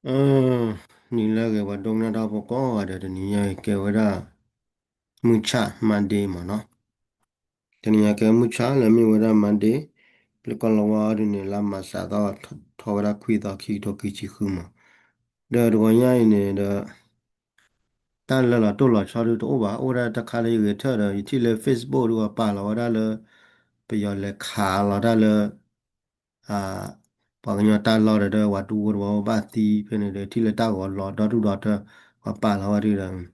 အ နံၤလၢအဂ့ၤ ပှၤဒိကနၣ်တၢ်ဖိကိးဂၤဒဲး တနံၤညါအံၤကဲဝဲဒၣ် မုၢ်ဆၣ် Monday မ့ၢ်နီၤ. တနံၤညါကဲမုၢ်ဆၣ်လၢမ့ၢ်ဝဲဒၣ် Monday လၢကီၢ်လီၤဝါဒုန့ၣ် လါမၢ်ၡးသီ ထီၣ်ဝဲဒၣ်ခွံသီ ခံကထိခံဆံဃုမး. ဒီးတဂီၤညါအံၤန့ၣ်ဒီး တၢ်လၢလီၤတိၢ်လီၤဆီဒုတအိၣ်ဘၣ်, အိၣ်ဝဲဒၣ်တခါလၢယဂဲၤထၢၣ်ဒီး ယထံၣ်လၢ Facebook ဒု ပှၤပာ်လီၤဝဲဒၣ်လၢ ပယီၤလဲၤခးလီၤတၢ်လၢ ပှၤကညီတၢ်လီၢ်ဒီး ပှၤဒူဖိတဝီဘၣ်သံဖဲန့ၣ်ဒီး ထံၣ်လၢတၢ်ဂီၤလီၤဒီဒူၣ်ဒီထၢ ပှၤပာ်လီၤဝဲဒၣ်ဒီး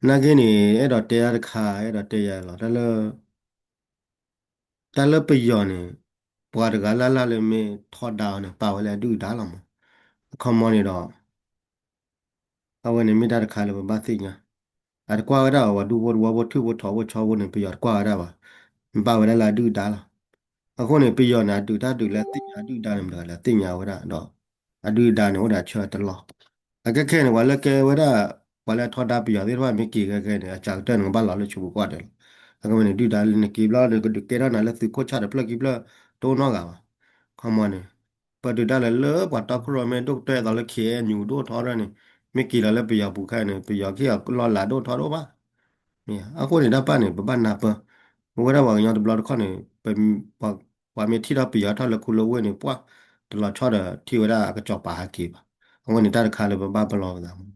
နာ်က့န့ၣ် အဲၣ်ဒိးတဲတၢ်တခါ အဲၣ်ဒိးတဲယၤလီၤ တၢ်လၢ တၢ်လၢပယီၤန့ၣ် ပှၤတဂၤလၢ်လၢ်လၢမ့ၢ်ထီဒါအီၤန့ၣ် ပာ်ဝဲလၢအဒုၣ်အဒါလီၤမး. အခီမီန့ၣ်ဒီး အဝဲန့ၣ်မ့ၢ်တၢ်တခါလၢပဘၣ်သ့ၣ်ညါ, အတကွၢ်ဝဲဒၣ်အီၤ ပှၤဒူဖိတဝီဖိ ထုးဖိထိးဖိဆီဖိန့ၣ် ပယီၤတကွၢ်ဝဲဒၣ်ဘၣ်, ပာ်ဝဲဒၣ်လၢအဒုၣ်အဒါလီၤ. အဃိန့ၣ် ပယီၤန့ၣ် အဒုးတၢ်ဒုးလၢသ့ၣ်ညါအဒုၣ်အဒါန့ၣ် မတၤတဂၤလဲၣ် သ့ၣ်ညါဝဲဒၣ်ဒီး အဒုၣ်အဒါန့ၣ် အိၣ်ဒီးအဆၢတလီၢ်. အခဲခဲန့ၣ် ပှၤလၢကဲဝဲဒၣ် ပှၤလၢအထီဒါပယီၤသ့ၣ်တဖၣ်မ့ၢ်က့ၤခဲခဲန့ၣ် အစှၤကတၢၢ်န့ၣ် ကဘၣ်လီၤလၢဆိကမိၣ်ကွၢ်ဒဲးလီၤ. အကမ့ၢ်န့ၣ် ဒုၣ်ဒါလၢနက့ၤဘျီန့ၣ် ကဒုးကဲထီၣ်နၤလၢသုးခိၣ်ဆၣ်ဒီးဖျၢၣ်ခံဖျၢၣ် တအိၣ်နီတဂၤဘၣ်. ခီမီန့ၣ် ပတုာ်တၢ်လၢလၢပှၤတီခိၣ်ရိၣ်မဲဒိၣ်ကတၢၢ်အသိးလၢ ခ့ၣ်အဲၣ်ယူၣ် ဒိၣ်ထီၣ်ဒၣ်န့ၣ် မ့ၢ်က့ၤလီၤလၢပယီၤပူၤခဲအံၤန့ၣ် ပယီၤက့ၤအီၤလီၤလးဒိၣ်ထီၣ်ဒိၣ်ဘၣ်. အဃိန့ၣ် တၢ်ပာ်န့ၣ် ပဘၣ်နၢ်ပၢၢ်, ပဝဲဒၣ်ပှၤကညီတဘျီတခီၣ်န့ၣ် ပှၤမ့ၢ်ထံၣ်ထီၣ်ပယီၤထီၣ်လၢခူလၢဝ့ၢ်န့ၣ် ပှၢ် တလီၤဆီဒီးထံၣ်ဝဲဒၣ်အကစီၤပၤဟးက့ၤဘၣ်. အဝဲန့ၣ်တၢ်တခါလၢပဘၣ်ပလီၢ်ပသးမး.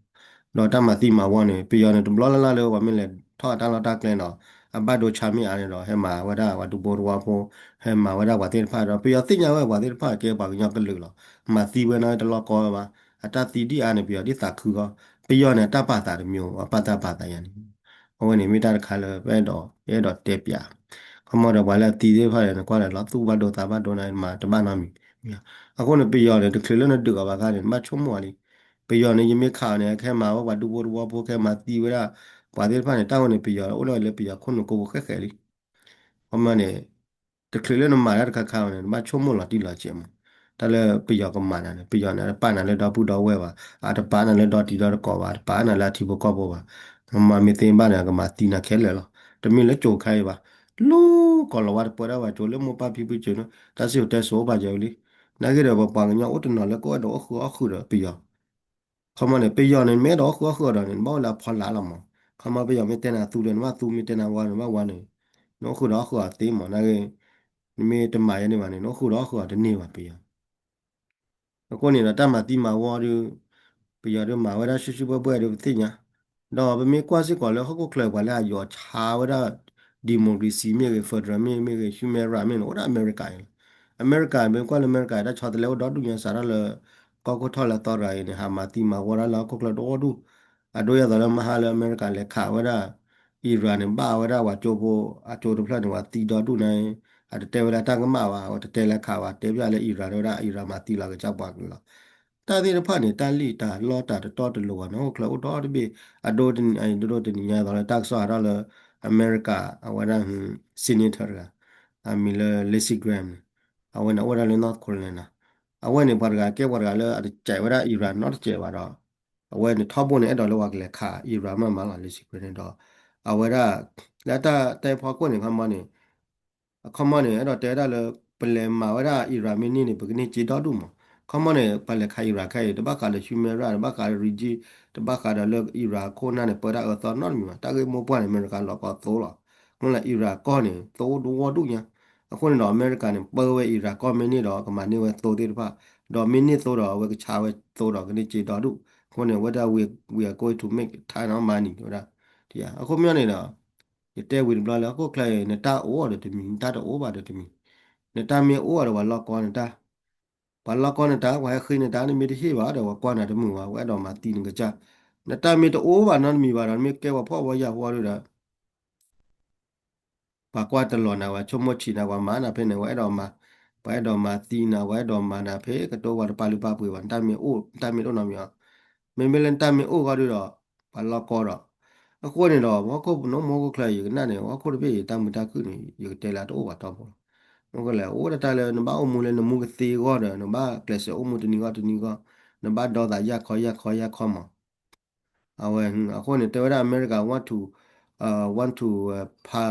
ဒီးတၢ်မၤသံမၤဝီန့ၣ် ပယီၤန့ၣ် တဘျီလၢ်လၢ်လၢပှၤမ့ၢ်လဲၤထီၣ်အတၢ်လီၢ်တၢ်ကျဲဒီး အဘၣ်ဒိဆါမ့ၢ်အါန့ၣ်ဒီး ဟဲမၤဝဲဒၣ်ပှၤဒူဖိတဝီဖိ, ဟဲမၤဝဲဒၣ်ပှၤသ့ၣ်တဖၣ်ဒီး ပယီၤသ့ၣ်ညါဝဲပှၤသ့ၣ်တဖၣ်ကဲပှၤကညီကလုာ်လီၤ. မၤသံဝဲန့ၣ်တလီၢ်ကီဝဲဘၣ်. အတၢ်သံဒ်အါန့ၣ် ပယီၤဒ်သးခုဃီ, ပယီၤန့ၣ် အတၢ်ပာ်သးတမံၤ အပာ်တၢ်ပာ်သးယါန့ၣ် အဝဲန့ၣ်မ့ၢ်တၢ်တခါလၢပအဲၣ်ဒိး အဲၣ်ဒိးတဲပျး. ခီမီဒီးပှၤလၢအသံသ့ၣ်တဖၣ်န့ၣ် နကွၢ်ဒီးလီၤသူၣ်ဘၣ်ဒိသးဘၣ်ဒိန့ၣ် မၤတဘၣ်နီတမံၤ. အဃိန့ၣ် ပယီၤန့ၣ် တချုးလၢနဒုးအီၤဘၣ်ခါန့ၣ် နဘၣ်ဆိကမိၣ်အီၤလံ. ပယီၤန့ၣ် ယမ့ၢ်ခးအီၤန့ၣ် ခဲမၤဝဲပှၤဒူဖိတဝီဖိ ခဲမၤသံဝဲဒၣ် ပှၤသ့ၣ်တဖၣ်န့ၣ် တၢ်ဝဲန့ၣ် ပယီၤအိၣ်လၢလၢပယီၤခိၣ်နူာ်ကိးပူၤဃဲဃဲလံ. ခီမီန့ၣ် တချုးလၢနမၤတၢ်တခါခါအီၤန့ၣ် နဘၣ်ဆိကမိၣ်လီၤတံၢ်လီၤဆဲးမး. တၢ်လၢပယီၤကမၤနၤန့ၣ် ပယီၤန့ၣ် အတပာ်နၤလၢဒီပုၢ်ဒီဝဲၢ်ဘၣ်, အတပာ်နၤလၢဒီတံၤဒီသကိးဘၣ်, အတပာ်နၤလၢအထံဖိကီၢ်ဖိဘၣ်. မၤမ့ၢ်သ့ဘၣ်န့ၣ် ကမၤသံနၤခဲလၢာ်လီၤ. တမ့ၢ်လၢကၠိခဲအံၤဘၣ်, လၢကီၢ်လီၤဝါတပၢဒၣ်ဝဲကၠိလၢမိၢ်ပၢ်ဖံဖုကၠိန့ၣ် တၢ်စံၣ်စိၤတဲစိၤအိၣ်ပာ်စၢၤဝဲလံ. နာ်က့ဒီး ပပှၤကညီအိၣ်တနီၤလၢကအိၣ်ဒီးအိၣ်ဃုာ်အီၣ်ဃုာ်ဒီးပယီၤ ခီမီန့ၣ် ပယီၤန့ၣ် မ့ၢ်အဲၣ်ဒိးအိၣ်ဃုာ်အီၣ်ဃုာ်အီၤဒီးန့ၣ် နဘၣ်အိၣ်လၢအဖီလာ်လီၤမး. ခီမီပယီၤမ့ၢ်တဲနၤသူဒီးနဘၣ်သူ မ့ၢ်တဲနၤဝါဒီးနဘၣ်ဝါန့ၣ် နအိၣ်ဃုာ်ဒီးအီၣ်ဃုာ်အီၤသ့မး. နာ်က့ နမ့ၢ်တမၤယဲန့ၣ်ဘၣ်န့ၣ် နအိၣ်ဃုာ်ဒီးအီၣ်ဃုာ်အီၤတန့ၢ်ဘၣ်ပယီၤ အဃိန့ၣ်ဒီး တၢ်မၤသံမၤဝီဒီး ပယီၤဒီးမၤဝဲဒၣ်စုစုဘှဲၣ်ဘှဲၣ်ဒီးပသ့ၣ်ညါ, ဒီးပမ့ၢ်ကွၢ်စ့ၢ်ကီးလၢဟီၣ်ခိၣ်ချၢပှၤလၢအယီၤဆါဝဲဒၣ် democracy မ့ၢ်ဂ့ၤ federal မ့ၢ်ဂ့ၤ human right မ့ၢ်ဂ့ၤန့ၣ် အိၣ်ဒၣ်အမဲရကၤန့ၣ်လီၤ. အမဲရကၤ ပမ့ၢ်ကွၢ်လၢအမဲရကၤ တၢ်ဆီတလဲအိၣ်ဒီဒူၣ်ညါစးထီၣ်လၢ ကီၢ်ခိၣ်ထီၣ်လၢအသီတဂၤအံၤန့ၣ် ဟးမၤသံမၤဝီဒၣ်လၢဟီၣ်ခိၣ်ချၢဒီဒူၣ်, အဒိယဲၢ်သိးလၢမဟါလၢအမဲရကၤလဲၤခးဝဲဒၣ် Iran န့ၣ် ဘၣ်ဝဲဒၣ်ပှၤကၠိဖိ အကၠိတဖျၢၣ်န့ၣ် ပှၤသံဒီဒူၣ်န့ၣ် အတတဲဝဲဒၣ်တၢ်ကမၣ်ဘၣ်, အတတဲလၢခးဘၣ်, တဲပျၢ်လၢ Iran တဲဝဲဒၣ် Iran မၤသံလီၤကစၢ်ပှၤကလုာ်လီၤ. တၢ်သ့ၣ်တဖၣ်န့ၣ် တၢ်လံၣ်တၢ်လီတၢ်တတီတလိၤဘၣ်န့ၣ် ဟီၣ်ခိၣ်ချၢအိၣ်ဒီတဘ့ၣ်, အဒိ ဒိတနံၤညါသိးလၢတၢ်ကစီၣ်ဟးထီၣ်လၢ အမဲရကၤ အဝဲဒၣ် senator တဂၤ အမံၤလၢ Lindsey Graham န့ၣ် အဝဲန့ၣ်အိၣ်ဝဲဒၣ်လၢ North Carolina အဝဲန့ၣ် ပှၤတဂၤကဲပှၤတဂၤလၢအတစဲးဝဲဒၣ် Iran နီတစဲးဘၣ်ဒီး အဝဲန့ၣ်ထီဘိန့ၣ် အဲၣ်ဒိးလၢပှၤကလဲၤခး Iran မးမးလီၤ Lindsey Graham န့ၣ်ဒီး အဝဲဒၣ် လၢတၢ်တဲဖီခိၣ်န့ၣ် ခီမီန့ၣ် အခီမီန့ၣ် အဲၣ်ဒိးတဲဝဲဒၣ်လၢ ပလဲၤမၤဝဲဒၣ် Iran မ့ၢ်န့ၢ်န့ၣ် ပကန့ၢ်စ့ဒီဒူၣ်မး. ခီမီန့ၣ် ပှၤလဲၤခး Iran ခဲအံၤ တဘၣ်ဃးဒီး human right တဘၣ်ဃးဒီး regime တဘၣ်ဃးဒီးလၢ Iran ခိၣ်နၢ်န့ၣ် ပၢတၢ်အၢသီနီတမံၤဘၣ်. တၢ်ဂ့ၢ်မိၢ်ပှၢ်န့ၣ် အမဲရကၤလီၤကီးသိလီၤ. မ့ၢ်လၢ Iran ကီၢ်န့ၣ် သိဒဝီဒူၣ်ညါ. အဃိန့ၣ်ဒီး အမဲရကၤန့ၣ် ပၢဝဲ Iran ကီၢ်မ့ၢ်န့ၢ်ဒီး ကမၤန့ၢ်ဝဲသိသ့ၣ်တဖၣ်, ဒီးမ့ၢ်န့ၢ်သိဒီး အဝဲကဆါဝဲသိဒီး ကန့ၢ်စ့ဒီဒူၣ်. အဃိန့ၣ် အဝဲဒၣ် we, we are going to make time of money တဲဝဲဒၣ်. အဃိမ့ၢ်န့ၣ်ဒီး ယတဲဝံၤတဘျီလၢ ဟီၣ်ခိၣ်ချၢအံၤ နတၢ်အိၣ်ဒီးတမံၤ နတၢ်တအိၣ်ဘၣ်ဒီးတမံၤ, နတၢ်မ့ၢ်အိၣ်ဒီးပှၤလီၢ်ကီနတၢ်, ပှၤလီၢ်ကီနတၢ် ပှၤဟဲဃ့နတၢ် နမ့ၢ်တဟ့ၣ်ဘၣ်ဒီး ပှၤကွၢ်နၤတမုာ်ဘၣ် ပှၤအဲၣ်ဒိးမၤသံနကစၢ်, နတၢ်မ့ၢ်တအိၣ်ဘၣ်နီတမံၤဘၣ်ဒီး နမ့ၢ်ကဲပှၤဖှီၣ်ဝဲယာ်ဝီဒီး ပှၤကွၢ်တလီၤနၤ ပှၤဆိကမိၣ်ဆံးနၤ ပှၤမၤနၤဖဲန့ၣ် ပှၤအဲၣ်ဒိးမၤ, ပှၤအဲၣ်ဒိးမၤသံနၤ ပှၤအဲၣ်ဒိးမၤနၤဖဲကတိၤ ပှၤတပာ်လုၢ်ပာ်ပှ့ၤဘၣ် နတၢ်မ့ၢ်အိၣ် နတၢ်မ့ၢ်တအိၣ်နီတမံၤအီၤ, မ့မ့ၢ်လၢနတၢ်မ့ၢ်အိၣ်ဃီဒီး ပှၤလီၢ်ကီဒီး, အဃိန့ၣ်ဒီး ပှၤဟီၣ်ခိၣ် ပနီၢ်မူဟီၣ်ခိၣ်ချၢအံၤ ယကနၣ်န့ၣ် ပှၤဟီၣ်ခိၣ်တဘ့ၣ်အံၤ တၢ်မုာ်တၢ်ခုၣ်န့ၣ် ယကတဲလၢတအိၣ်ဘၣ်ထီဘိလီၤ. မ့ၢ်ကလဲၣ် အိၣ်ဝဲဒၣ်တၢ်လၢနဘၣ်အိၣ်မူလၢနမူကသ့အဂီၢ်ဒီး နဘၣ်ကျဲးစၢးအိၣ်မူတနံၤဂီၢ်တနံၤဂီၢ်, နဘၣ်ဒီသးယၢ်ခီယၢ်ခီယၢ်ခီမး အဝဲ အဃိန့ၣ် တဲဝဲဒၣ် America want to, uh, want to, uh, pa,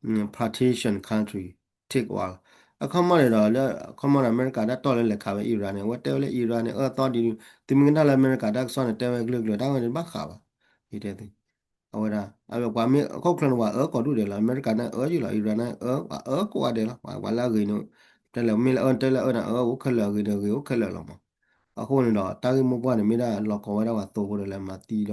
mm, partition country, take over. အခီမီန့ၣ်ဒီး လၢအခီမီန့ၣ် အမဲရကၤတၢ်တီၢ်လၢလဲၤခးဝဲ Iran န့ၣ် အဝဲတဲဝဲလၢ Iran န့ၣ် အၢသီဒ် သုမ့ၢ်ကနၣ်လၢအမဲရကၤတၢ်ကစီၣ်န့ၣ် တဲဝဲကလုာ်ကလုာ် တၢ်ဝဲန့ၣ်တဘၣ်ဃးဘၣ်. ယတဲသု အဝဲဒၣ် အဝဲပှၤမ့ၢ်အခိၣ်ချၢန့ၣ် ပှၤအၢကိးဒူၣ်ဒဲးလီၤ. အမဲရကၤန့ၣ်အၢယုၢ်လီၤ, Iran န့ၣ်အၢ ပှၤအၢကိးဂၤဒဲးလီၤ. ပှၤလၢအဂ့ၤန့ၣ် တဲလၢမ့ၢ်လၢအၢ တဲလၢအၢန့ၣ် အၢအိၣ်ခဲလၢာ် အဂ့ၤန့ၣ်အဂ့ၤအိၣ်ခဲလၢာ်လီၤမး. အဃိန့ၣ်ဒီး တၢ်ဂ့ၢ်မိၢ်ပှၢ်န့ၣ် မ့ၢ်ဒၣ်လီၤကီဝဲဒၣ်ပှၤသိဖိဒီး လဲၤမၤသံဒီး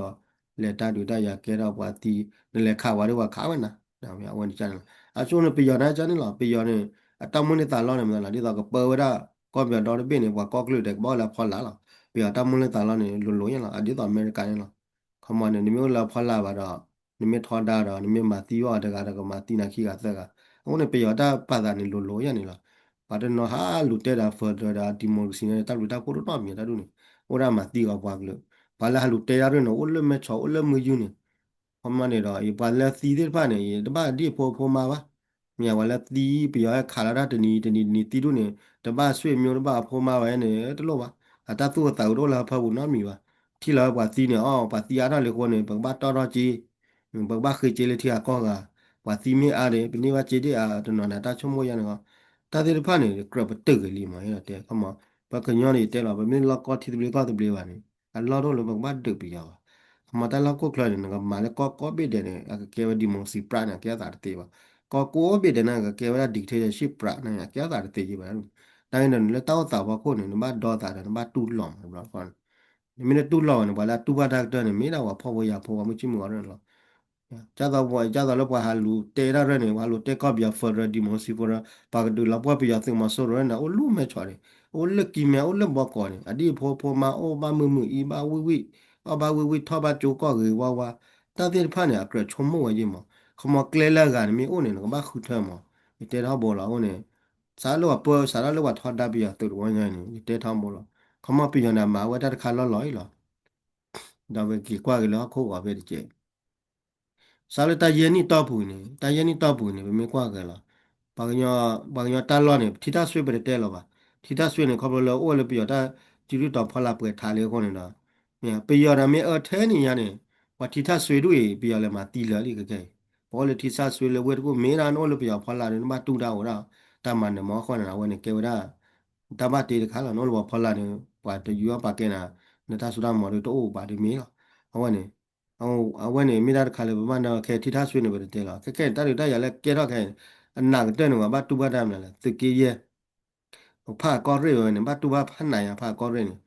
လဲၤတၢ်ဒုးတၢ်ယၤကဲထီၣ်ပှၤသံ နလဲၤခးပှၤဒီးပှၤခးဝဲနၤ အဝဲန့ၣ်န့ၣ်လီၤ. အဆိန့ၣ် ပယီၤန့ၣ်ကန့ၣ်လီၤ. ပယီၤန့ၣ် အတၢ်မိၣ်န့ၢ်သးလီန့ၣ်မ့ၢ်လီၤ ဒ်သိးကပၢဝဲဒၣ် ကီၢ်ပယီၤဒီတဘ့ၣ်န့ၣ် ပှၤကီၢ်ကလုာ်ဒီးကဘၣ်အိၣ်လၢအဖီလာ်လီၤ. ပယီၤတၢ်မိၣ်န့ၢ်သးလီန့ၣ် လိၤလိၤညါလီၤ. အဒ်သိးအမဲရကၤန့ၣ်လီၤ. ခီမီန့ၣ် နမ့ၢ်အိၣ်လၢအဖီလာ်ဘၣ်ဒီး နမ့ၢ်ထီဒါဒီး နမ့ၢ်မၤသံအီၤတဂၤဒီး ကမၤသံနၤခံဂၤသၢဂၤ. အဃိန့ၣ် ပယီၤတၢ်ပာ်သးန့ၣ် လိၤလိၤညါန့ၣ်လီၤ. ပှၤတနီၤဟးလူၤတဲဒီး federal ဒီး democracy န့ၣ် တၢ်ဘျုးတၢ်ဖှိၣ်တနီၤမံၤတၢ်ဒ်န့ၣ် အိၣ်ဒၣ်မၤသံဂီၤပှၤကလုာ်. ပှၤလၢဟးလူၤတဲတၢ်ဒ်န့ၣ် အိၣ်လၢမဲဆီး အိၣ်လၢမုၢ်ယူၢ်န့ၣ် ခီမီန့ၣ်ဒီး ယပှၤလၢသံသ့ၣ်တဖၣ်န့ၣ် ယတဘၣ်ဒ်အဖိအဖိမါဘၣ်. မ့ၢ်ပှၤလၢသံ ပယီၤဟဲခးလီၤတၢ်တနံၤတနံၤတနံၤသံဒူၣ်န့ၣ် တဘၣ်ဆွေမျိုးတဘၣ်အဖိမါဝဲန့ၣ် တလိၣ်ဘၣ်. အတၢ်သူၣ်အသးတအိၣ်လၢဟၢဖၢပူၤနီတမံၤဘၣ်. ထံၣ်လီၤဝဲပှၤသံန့ၣ် အီ ပှၤသံအါထီၣ်လံအဃိန့ၣ် ပကဘၣ်တီၢ်ထီၣ်က့ၤ ပကဘၣ်ဃ့က့ၤလၢထံဂၤကီၢ်ဂၤ, ပှၤသံမ့ၢ်အါဒီး ပန့ၢ်ဘၣ်က့ၤဒ်အါတနီၤန့ၣ် တၢ်ဆိကမိၣ်ယါန့ၣ်လီၤ. တၢ်သ့ၣ်တဖၣ်န့ၣ် ကြၢးပတုာ်က့ၤလံမး ယတဲခီမီ, ပှၤကညီန့ၣ်ယတဲလီၤ ပမ့ၢ်လီၢ်ကီၢ်ထံသဘျ့ကီၢ်သဘျ့ဘၣ်န့ၣ် အလီၢ်တအိၣ်လၢပကဘၣ်ဒုးပယီၤဘၣ်. ခီမီတၢ်လီၢ်ခိၣ်ချၢန့ၣ် နကမၤလၢကီၢ်ကိးဘ့ၣ်ဒဲးန့ၣ် အကကဲဝဲ democracy ပြးန့ၣ် အကဲအသးတသ့ဘၣ်. ကီၢ်ကိးဘ့ၣ်ဒဲးန့ၣ် အကကဲဝဲဒၣ် dictatorship ပြးန့ၣ် အကဲအသးတသ့ဘၣ်. တၢ်ဂ့ၢ်န့ၣ် လၢတၢ်အိၣ်သးဖီခိၣ်န့ၣ် နဘၣ်ဒီသးဒီး နဘၣ်တူၢ်လိာ်မး တဘျီတခီၣ်န့ၣ် နမ့ၢ်တတူၢ်လိာ်ဘၣ်န့ၣ် ပှၤလၢအတူၢ်ဘၣ်တၢ်ကတၢၢ်န့ၣ် မ့ၢ်ဒၣ်ပှၤဖှီၣ်ဖိယာ်ဖိ ပှၤမုၢ်ဆ့ၣ်မုၢ်ဂီၤန့ၣ်လီၤ. ဒ်သိး ဒ်သိးလၢပှၤဟးလူၤတဲတၢ်ရဲၣ်န့ၣ် ပှၤဟးလူၤတဲကီၢ်ပယီၤ federal democracy federal ပှၤကဒုးလီၤပှီၢ်ပယီၤသုးမီၤစိရိၤန့ၣ် အိၣ်လၢမဲဆီးန့ၣ် အိၣ်လၢကံမဲ အိၣ်လၢဘီကီးန့ၣ် အဒ်အဖိအဖိမါအိၣ်ဘၣ်မုာ်မုာ်အံၤ ဘၣ်ဝံၣ်ဝံၣ် အီၣ်ဘၣ်ဝံၣ်ဝံၣ် ထီၣ်ဘၣ်ကၠိကီၢ်ဂ့ၤဝါဝါ တၢ်သ့ၣ်တဖၣ်န့ၣ် အကြၢးဆိကမိၣ်ဝဲယ့ၢ်မး. ခီမီကျဲလၢအဂၤန့ၣ်မ့ၢ်အိၣ်န့ၣ် နကဘၣ်ဃုထၢမး. ယတဲထီဘိလီၤအဃိန့ၣ် စးလၢပှၤပၢ စးထီၣ်လၢပှၤထီဒါပယီၤသုးတဝီညါန့ၣ် ယတဲထီဘိလီၤ. ခီမီပယီၤန့ၣ် အမၤဝဲတၢ်တခါလီၢ်လီၢ်အံၤလီၤ. ဒီးပက့ၤကွၢ်က့ၤလၢဟီၣ်ခိၣ်ဂီၤဖဲတက့ၢ် စးလၢတၢ်ယဲၢ်နံၣ်တီၢ်ပူၤန့ၣ် တၢ်ယဲၢ်နံၣ်တီၢ်ပူၤန့ၣ် ပမ့ၢ်ကွၢ်က့ၤလီၤ. ပှၤကညီ ပှၤကညီတၢ်လီၢ်န့ၣ် ထံတၢ်ဆွ့ပတတဲလီၤဘၣ်. ထံတၢ်ဆွ့န့ၣ် ခီဖျိလၢအိၣ်လၢပယီၤတၢ်စုဒုၣ်တီၤဖီလာ်ပှဲၤထးလံအဃိန့ၣ်ဒီး ပယီၤဒီးမ့ၢ်အၢထဲန့ၣ်ညါန့ၣ် ပှၤထံတၢ်ဆွ့ဒူၣ်အံၤ ပယီၤလဲၤမၤသံလၢာ်လံခဲကဲအံၤ. ပအိၣ်လၢထံတၢ်ဆွ့လၢဝ့ၢ်တကူၣ် မ့ၢ်ဒၣ်နအိၣ်လၢပယီၤဖီလာ်ဒီး နဘၣ်တူၢ်တၢ်အိၣ်ဒၣ် တၢ်မၤနၢၤမီၢ်အဃိန့ၣ် အဝဲန့ၣ်ကဲဝဲဒၣ် တၢ်ဘၣ်တ့တခါလီၤ. နအိၣ်လၢပှၤဖီလာ်န့ၣ် ပှၤတယူးအီၣ်ပာ်ကဲနၤ နတၢ်စိတၢ်ကမီၤဒီးတအိၣ်ဘၣ်ဒ်မ့ၢ်လီၤ. အဝဲန့ၣ် အဝဲန့ၣ် မ့ၢ်ဒၣ်တခါလၢပဘၣ်နၢ်ခဲထံတၢ်ဆွ့န့ၣ် ပတတဲလီၤ. ခဲခဲန့ၣ် တၢ်ဒုးတၢ်ယၤလၢကဲထီၣ်ခဲအံၤ အနးကတၢၢ်န့ၣ် ပှၤဘၣ်တူၢ်ဘၣ်တၢ်မနုၤလဲၣ် သုးက့ယဲၢ် ဖးကီၢ်ရ့ၣ်ဝဲန့ၣ် ဘၣ်တူၢ်ဘၣ်ဖးနးယါ ဖးကီၢ်ရ့ၣ်န့ၣ်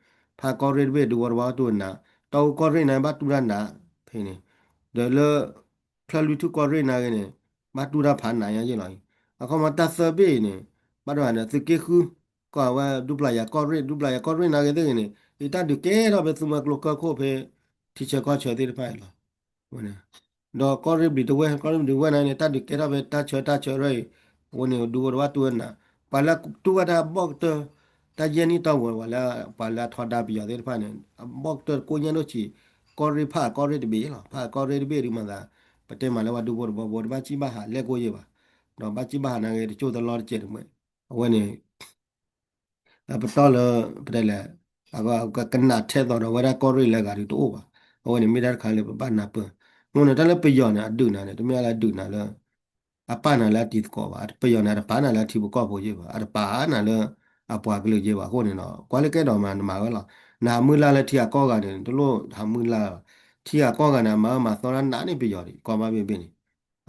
ဖးကီၢ်ရ့ၣ်တဘ့ၣ် ဒူဖိတဝီတူၢ်နး, တီၢ်အူကီၢ်ရ့ၣ်န့ၣ် ဘၣ်တူၢ်တၢ်နးဖဲန့ၣ်, ဒီးလၢ ချၢၣ်လွံၢ်ထူၣ်ကီၢ်ရ့ၣ်န့ၣ်ဂ့ၤန့ၣ် ဘၣ်တူၢ်တၢ်ဖးနးယါယ့ၢ်လီၤအံၤ. အခီမီတၢ်သၢဘ့ၣ်အံၤန့ၣ် ဘၣ်ဒိန့ၣ် သုးက့ဃု ကီၢ်ဝဲဒူပျၢ်ယၤကီၢ်ရ့ၣ် ဒူပျၢ်ယၤကီၢ်ရ့ၣ်န့ၣ်ဂ့ၤသ့ၣ်ဂ့ၤန့ၣ် အံၤတၢ်ဒုးကဲထီၣ်ဖဲသုးမုၢ်ကျိၤကၢၢ်ခိၣ်ဖဲ ထံဆၢကီၢ်ဆၢသ့ၣ်တဖၣ်အံၤလီၤ. ဒီးကီၢ်ရ့ၣ်ဘျံးတဝဲၢ် ကီၢ်ရ့ၣ်ဘျံးတဝဲၢ်န့ၣ် တၢ်ဒုးကဲထီၣ်ဖဲတၢ်ဆၢတၢ်ဆၢရၢၢ်အံၤ, အဃိန့ၣ် ဒူဖိတဝီတူၢ်နး, ပှၤလၢတူၢ်ဘၣ်တၢ်ဘီၣ်ကတၢၢ် တၢ်ယဲၢ်နံၣ်တီၢ်ပူၤ ပှၤလၢ ပှၤလၢအထီဒါပယီၤသ့ၣ်တဖၣ်န့ၣ် အဘီၣ်ကတၢၢ်ကိးညါဒိၣ်ဆံး ကီၢ်ရ့ၣ်ဖးကီၢ်ရ့ၣ်တဘ့ၣ်လီၤ. ဖးကီၢ်ရ့ၣ်တဘ့ၣ်ဒုးမၤသး ပတဲမးလၢပှၤဒူဖိတဝီဖိ တဘၣ်စံၣ်ဘၣ်ဟးလဲၢ်ကိၣ်ယဲၢ်ဘၣ်, ဒီးဘၣ်စံၣ်ဘၣ်ဟးန့ၣ်ဂ့ၤ တကၠိၢ်တလီတစဲးတမှဲး, အဝဲန့ၣ် ပတီၢ်လၢ ပတဲလဲၣ် ကနးထဲသိးဒီးဝဲဒၣ်ကီၢ်ရ့ၣ်လၢအဂၤဒုးတအိၣ်ဘၣ်. အဝဲန့ၣ်မ့ၢ်တၢ်တခါလၢပဘၣ်နၢ်ပၢၢ်, အဃိန့ၣ် တၢ်လၢပယီၤန့ၣ် အဒုးနၤန့ၣ် တမ့ၢ်လၢအဒုးနၤလၢ အပာ်နၤလၢအတံၤသကိးဘၣ်, ပယီၤန့ၣ် အတပာ်နၤလၢအထံဖိကီၢ်ဖိယဲၢ်ဘၣ်, အတပာ်နၤလၢ အပှၤကလုာ်ယဲၢ်ဘၣ်. အဃိန့ၣ်ဒီး ကွၢ်လၢကဲဒီးမၤနမၤဝဲလီၤ. နဟးမုၢ်လၢ်လၢထံဂၤကီၢ်ဂၤန့ၣ် တလိၣ်ဟးမုၢ်လၢ်ဘၣ်, ထံဂၤကီၢ်ဂၤန့ၣ် အမၤအၢမၤသီတၢ်နးန့ၢ်ပယီၤဒံး ကီၢ်ဘၣ်ဘ့ၣ်ဘ့ၣ်န့ၣ်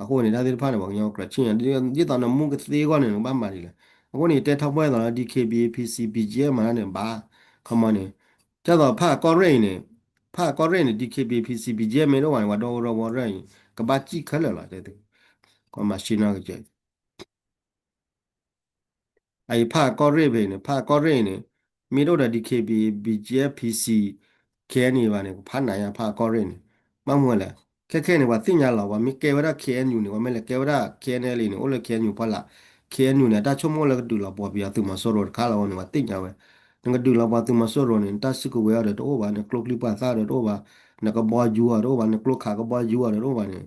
အဃိန့ၣ် တၢ်သ့ၣ်တဖၣ်န့ၣ် ပှၤကညီကြၢးဆ့ၣ်ညါ ဒ်သိးနမူကသ့အဂီၢ်န့ၣ် နကဘၣ်မၤဒ်လဲၣ်. အဃိန့ၣ် ယတဲထီဘိသိးလၢ DKBA PC BGF မၤတၢ်န့ၣ်ဘၣ်, ခီမီန့ၣ် ဒ်သိးဖးကီၢ်ရ့ၣ်အံၤန့ၣ် ဖးကီၢ်ရ့ၣ်န့ၣ် DKBA PC BGF မ့ၢ်တအိၣ်ဘၣ်န့ၣ် ပှၤဒီဝီရဝီရၢၢ်အံၤ ကဘၣ်စံၣ်ခဲလၢာ်လီၤ. ကမၤရှဲနီၣ်ကစဲး အအံၤဖးကီၢ်ရ့ၣ်ဖဲန့ၣ် ဖးကီၢ်ရ့ၣ်န့ၣ် မ့ၢ်တအိၣ်ဒီး DKBA BGF PC KNA ဘၣ်န့ၣ် ကဖးနးယါဖးကီၢ်ရ့ၣ်န့ၣ် ဘၣ်မနုၤလဲၣ်. ခဲခဲန့ၣ် ပှၤသ့ၣ်ညါလီၤ ပှၤမ့ၢ်ကဲဝဲဒၣ် KNU န့ၣ် ပှၤမ့ၢ်လဲၤကဲဝဲဒၣ် KNLA န့ၣ် အိၣ်လၢ KNU ဖီလာ်, KNU န့ၣ် တၢ်ဆိကမိၣ်လၢကဒုးလီၤပှီၢ်ပယီၤသုးမီၤစိရိၤတခါလီၤအဃိန့ၣ် ပှၤသ့ၣ်ညါဝဲ, နကဒုးလီၤပှီၢ်သုးမီၤစိရိၤန့ၣ် နတၢ်စုကဝဲၤအီၤဒီးတအိၣ်ဘၣ်, နကျိချံပှၢ်သၣ်ဒီးတအိၣ်ဘၣ်, နကဘီယူၤအီၤတအိၣ်ဘၣ်, နကျိခးကဘီယူၤအီၤဒီးတအိၣ်ဘၣ်န့ၣ်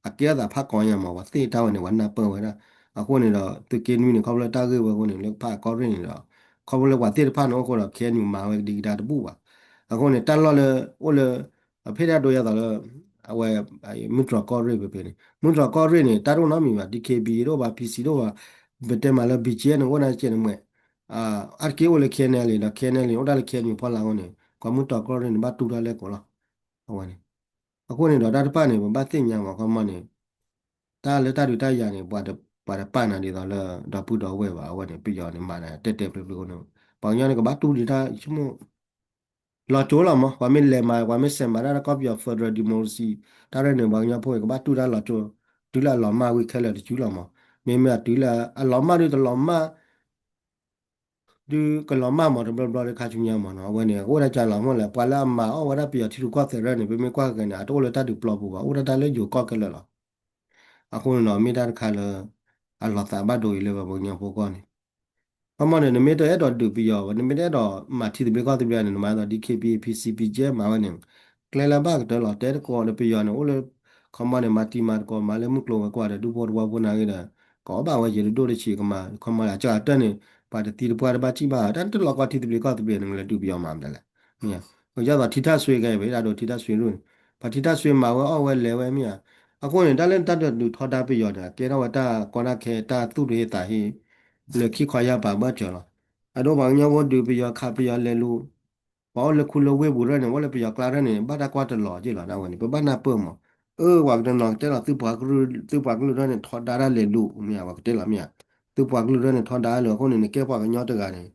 အကဲအသးဖးကီညါမး ပှၤသ့ၣ်တၢ်ဝဲန့ၣ် ပှၤနၢ်ပၢၢ်ဝဲဒၣ်. အဃိန့ၣ်ဒီး သုးက့နွံန့ၣ် ခီဖျိလၢတၢ်ဂ့ၢ်ဝဲအဃိန့ၣ် လၢဖးကီၢ်ရ့ၣ်န့ၣ်ဒီး ခီဖျိလၢပှၤသ့ၣ်တဖၣ်န့ၣ်အိၣ်အဃိဒီး KNU မၤဝဲကဒံကဒါတဘူၣ်ဘၣ်. အဃိန့ၣ် တၢ်လီၢ်လၢ အိၣ်လၢ အဖဲဒၣ်ဒိယါသးလၢ အဝဲ မုၢ်တြီၤကီၢ်ရ့ၣ်ဖဲဖဲန့ၣ် မုၢ်တြီၤကီၢ်ရ့ၣ်န့ၣ် တၢ်တအိၣ်နီတမံၤဘၣ်, DKBA တအိၣ်ဘၣ်, PC တအိၣ်ဘၣ်, ပတဲမးလၢ ဘံၣ်ကၠ့န့ၣ် အိၣ်ဒၣ်ကဲန့ၣ်မ့ၢ် အါတက့ၢ်အိၣ်လၢ ခဲနဲလံ ဒီး ခဲနဲလံ အိၣ်ဒၣ်လၢ ခဲနဲလံ ဖီလာ်အဃိန့ၣ် ကွၢ်မုၢ်တီၤကီၢ်ရ့ၣ်န့ၣ် ဘၣ်တူၢ်တၢ်လၢကိးလီၤ. အဝဲန့ၣ် အဃိန့ၣ်ဒီးတၢ်တဖၣ်န့ၣ် ပဘၣ်သ့ၣ်ညါမး ခီမီန့ၣ် တၢ်လၢတၢ်ဒုးတၢ်ယၤန့ၣ် ပှၤတပာ်နၤဒ်သိးလၢ ဒီပုၢ်ဒီဝဲၢ်ဘၣ် အဝဲန့ၣ် ပယီၤန့ၣ်မၤနၤတဲတဲဖျုးဖျုးအဃိန့ၣ် ပှၤကညီန့ၣ်ကဘၣ်တူၢ်ဒံးတၢ်ဆိကမိၣ် လီၤကၠိလီၤမး ပှၤမ့ၢ်လဲၤမၤ ပှၤမ့ၢ်စဲးမၤတၢ်လၢကီၢ်ပယီၤ federal democracy တၢ်ရဲၣ်န့ၣ် ပှၤကညီဖိအံၤ ကဘၣ်တူၢ်တၢ်လီၤကၠိ တုၤလၢအလီၤမၢ်ဝံၤခဲလၢာ်တစုလီၤမး မ့မ့ၢ်အတုၤလၢအလီၤမၢ်ဒုးတလီၤမၢ် ဒုးကလီၤမၢ်မးတဘျီဘျီဒုးခါဆူညါမးနီၤ အဝဲန့ၣ် အိၣ်ဒၣ်ကလီၤမၢ်လဲၣ် ပှၤလၢအမၤအီၣ်ဝဲဒၣ်ပယီၤထံရူၢ်ကီၢ်သဲးရဲၣ်န့ၣ် ပမ့ၢ်ကွၢ်က့ၤန့ၣ် အတအိၣ်လၢတၢ်ဒုးပျီပူၤဘၣ် အိၣ်ဒၣ်တၢ်လၢယိၤကီၢ်ခဲလၢာ်လီၤ. အဃိန့ၣ်ဒီး မ့ၢ်တၢ်တခါလၢ အလီၤသးဘၣ်ဒိအံၤလၢပပှၤကညီဖိကီၢ်န့ၣ် ခီမီန့ၣ် နမ့ၢ်တအဲၣ်ဒိးဒုးပယီၤဘၣ် နမ့ၢ်တအဲၣ်ဒိးမၤထံသဘျ့ကီၢ်သဘျ့န့ၣ် နမၤဒ်သိး DKBA PC BGF မၤဝဲန့ၣ် ကျဲလၢဘၣ်ကတၢၢ်လီၤ တဲတကိးဒီးပယီၤန့ၣ် အိၣ်လၢ ခီမီန့ၣ် မၤတံၤမၤသကိး မၤလၢမုၢ်ကျိၤဝဲၤကွာ်ဒီး ဒူဖိတဝီဖိန့ၣ်ဂ့ၤဒီး ကအီၣ်ဘၣ်ဝဲယတဒိၣ်တဆံးကမၤ ခီမီအကၢ်အတၢၢ်န့ၣ် ပှၤတသံတပှၢ်တဘၣ်စံၣ်ဘၣ် တၢ်တလီၤကီၢ်ထံသဘျ့ကီၢ်သဘျ့န့ၣ် နကလဲၤဒုးပယီၤမၤမနုၤလဲၣ် မ့ၢ် ပယီၤသိးထံထၣ်စွ့ကဲ ပယီၤဒိးထံထၣ်စွ့ရူၢ်န့ၣ် ပှၤထံထၣ်စွ့မၤဝဲအီၣ်ဝဲလဲၤဝဲမ့ၢ်ဧါ အဃိန့ၣ် တၢ်လၢတၢ်ဒုးထီဒါပယီၤန့ၣ် ကဲထီၣ်ဝဲတၢ်ကီတၢ်ခဲ တၢ်သူၣ်တဟ့သးဟ့ လၢခံခီယၢ်ပၤဘၢၣ်စၢၤလီၤ. အဒိပှၤကညီဖိဒုးပယီၤခးပယီၤလဲၤလူၤ ပှၤအိၣ်လၢခူလၢဝ့ၢ်ပူၤရဲၣ်န့ၣ် အိၣ်လၢပယီၤကျါရဲၣ်န့ၣ် ဘၣ်တၢ်ကွၢ်တလီၤက့ၢ်လီၤ ဒၣ်ဝဲန့ၣ် ပဘၣ်နၢ်ပၢၢ်မး အၢ ပှၤကတနီၤကတဲလီၤ သုပှၤကလုာ်ရဲၣ်န့ၣ် ထီဒါတၢ်လဲၤလူၤ မ့ၢ်ဧါ ပှၤကတဲလီၤမ့ၢ်ဧါ သုပှၤကလုာ်ရဲၣ်န့ၣ် ထီဒါလၢအဃိန့ၣ် နကဲပှၤကညီတဂၤန့ၣ်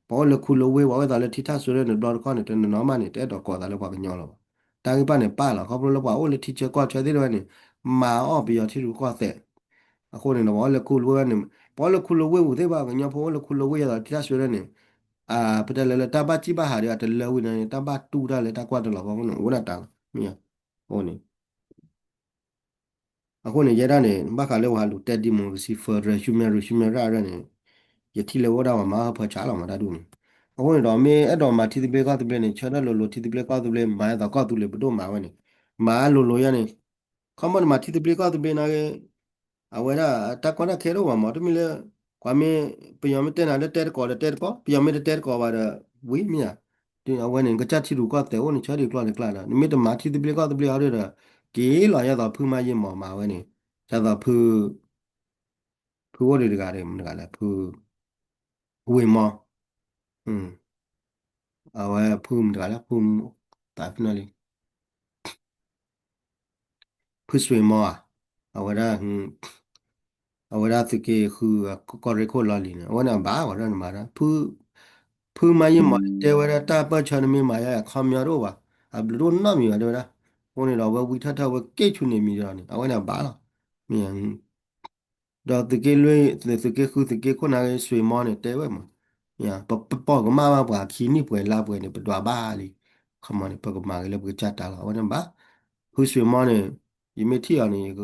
ပှၤအိၣ်လၢခူလၢဝ့ၢ် ပှၤအိၣ်သးလၢထံထၣ်စွ့ရဲၣ်န့ၣ် တဘျီတခီၣ်န့ၣ် တနီၤနီၤမးန့ၣ် တအဲၣ်ဒိးကိးသးလၢပှၤကညီလီၤဘၣ်. တၢ်ဂ့ၢ်ဘၣ်န့ၣ်ပာ်လီၤ ခီဖျိလၢပှၤအိၣ်လၢထံဆၢကီၢ်ဆၢသ့ၣ်တဖၣ်န့ၣ် မၤအီၣ်ပယီၤထံရူၢ်ကီၢ်သဲး အဃိန့ၣ်ဒီး ပှၤအိၣ်လၢခူလၢဝ့ၢ်န့ၣ် ပှၤအိၣ်လၢခူလၢဝ့ၢ်ပူၤသ့ၣ်တဖၣ် ကညီဖိအိၣ်လၢခူလၢဝ့ၢ်ယဲသိးထံထၣ်စွ့ရဲၣ်န့ၣ် ပတဲလၢလၢတၢ်ဘၣ်စံၣ်ဘၣ်ဟးဒီး အတလၢဝံၤန့ၣ် တၢ်ဘၣ်တူၢ်တၢ်လၢတၢ်ကွၢ်တလီၤဘၣ်အဃိန့ၣ် အိၣ်ဒၣ်တၢ်လီၤ မ့ၢ်ဧါ အဃိန့ၣ် အဃိန့ၣ် ယဲဒၣ်န့ၣ် ဘၣ်ဃးလၢပှၤဟးလူၤတဲ democracy federal human right human right ရဲၣ်န့ၣ် ယထံၣ်လၢအိၣ်ဒၣ်ပှၤမၤအီၣ်ဖၢဆးလီၤမးတၢ်ဒ်န့ၣ် အဃိန့ၣ်ဒီး မ့ၢ်အဲၣ်ဒိးမၤထံသဘျ့ကီၢ်သဘျ့န့ၣ် ဆၢထၢၣ်လိၤလိၤထံသဘျ့ကီၢ်သဘျ့ မၤအသးကီၢ်သူလ့ၤပဒိၣ်မၤဝဲန့ၣ် မၤလိၤလိၤယဲန့ၣ် ခီမီန့ၣ်မၤထံသဘျ့ကီၢ်သဘျ့န့ၣ်ဂ့ၤ အဝဲဒၣ်တၢ်ကီတၢ်ခဲတအိၣ်ဘၣ်မး တမ့ၢ်လၢ ကွၢ်မ့ၢ် ပယီၤမ့ၢ်တဲနၤလၢတဲတကိးဒီးတဲတကိး ပယီၤမ့ၢ်တတဲတကိးဘၣ်ဒီး ဝံၤမ့ၢ်ဧါ အဝဲန့ၣ် ကစၢ်ထံရူၢ်ကီၢ်သဲးအိၣ်န့ၣ် ဆၢထံကျီၢ်န့ၣ်ကျါဒီး နမ့ၢ်တမၤထံသဘျ့ကီၢ်သဘျ့အီၤဒီး က့ၤလီၤယဲသိးဖုမၤယံာ်မီၢ်မၤဝဲန့ၣ် ယဲသိးဖု ဖုအိၣ်ဒံးတဂၤဒီး မတၤတဂၤလဲၣ် ဖု ဝ့ၢ်မီ အဝဲဖုမတၤတဂၤလဲၣ် ဖု သးဖုနီၢ်လံ ဖုစွ့ၤမီဧါ အဝဲဒၣ် အဝဲဒၣ်သုးက့ဃု ကီၢ်ရ့ၣ်ခိၣ်လီၢ်လံၤန့ၣ် အဝဲန့ၣ်အဘၣ် ပှၤရဲၣ်န့ၣ်မၤတၢ် ဖုမၤယံာ်မီၢ်တဲဝဲဒၣ်တၢ်ပၢၢ်ဆၢန့ၣ်မ့ၢ်မၤယါအခီပညီတအိၣ်ဘၣ် အဘျုးတအိၣ်နီတမံၤဘၣ်တဲဝဲဒၣ် အဃိန့ၣ်ဒီးအဝဲဝံထၢၣ်ထၢၣ်ဝဲက့ၢ်ဆူၣ်န့ၣ်မံၤဒီးန့ၣ် အဝဲန့ၣ်အဘၣ်လီၤ မ့ၢ် ဒီးသုးက့လွံၢ် သုးက့ဃု သုးက့ခိၣ်နၢ်ဂ့ၤ စွ့ၤမီန့ၣ် တဲဝဲမး, ပပိာ်ကမၣ်ဘၣ်ပှၤခံနံၣ်ပှဲၤလါပှဲၤန့ၣ် ပဒွးဘၣ်လံ, ခီမီန့ၣ် ပကမၤဂ့ၤလၢပကစၢ်တၢ်လီၤ. အဝဲန့ၣ်ဘၣ်, ဖုစွ့ၤမီန့ၣ် ယမ့ၢ်ထံၣ်အီၤန့ၣ်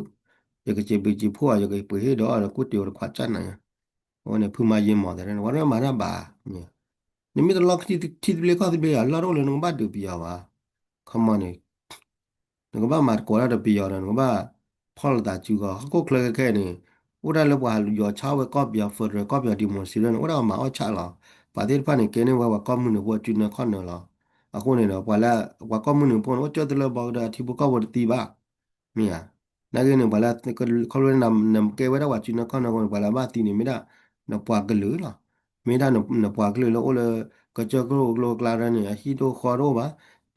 ယကစံးဘျုးစံးဖှိၣ်အီၤ ယကပှ့ၤဟ့ၣ်ဒီးအီၤဒီး ကူၣ်တ့ၢ်အီၤတခွးကၢ်နၤယါ, အဝဲန့ၣ် ဖုမၤယံာ်မီၢ်သဲးန့ၣ် ဝဲဒၣ်မၤတၢ်ဘၣ် နမ့ၢ်တလီၢ်ထံသဘျ့ကီၢ်သဘျ့ အလီၢ်တအိၣ်လၢနကဘၣ်ဒုးပယီၤဘၣ်, ခီမီန့ၣ် နကဘၣ်မၤသကိးတၢ်ဒီးပယီၤဒီး နကဘၣ်ဖီၣ်လိာ်သးစုဂီၢ် ဟီၣ်ခိၣ်ချၢခဲခဲအံၤန့ၣ် အိၣ်ဒၣ်လၢပှၤယီၤဆါဝဲကီၢ်ပယီၤ federal ကီၢ်ပယီၤ democracy န့ၣ် အိၣ်ဒၣ်ပှၤမၤအီၣ်ဆးလီၤ. ပှၤသ့ၣ်တဖၣ်န့ၣ် ကဲန့ၢ်ဝဲပှၤကီၢ်မုၢ်နုာ်ဖိအစုနၢခီၣ်နၢလီၤ. အဃိန့ၣ်ဒီး ပှၤလၢ ပှၤကီၢ်မုၢ်နုာ်ဖိန့ၣ် အိၣ်ကၢၢ်တလၢဘီကဒီးအထံဖိကီၢ်ဖိတသံဘၣ် မ့ၢ်ဧါ. နာ်က့န့ၣ် ပှၤလၢ ခီဖျိနကဲဝဲဒၣ်ပှၤစုနၢခီၣ်နၢအဃိန့ၣ် ပှၤလၢအဘၣ်သံန့ၣ် မ့ၢ်ဒၣ်နပှၤကလုာ်လီၤ. မ့ၢ်ဒၣ်နပှၤကလုာ်လၢအိၣ်လၢ ကစၢၢ်ကလိာ်ကလိာ်ကျါန့ၣ် အဟံၣ်ဒိၣ်ဃီတအိၣ်ဘၣ်.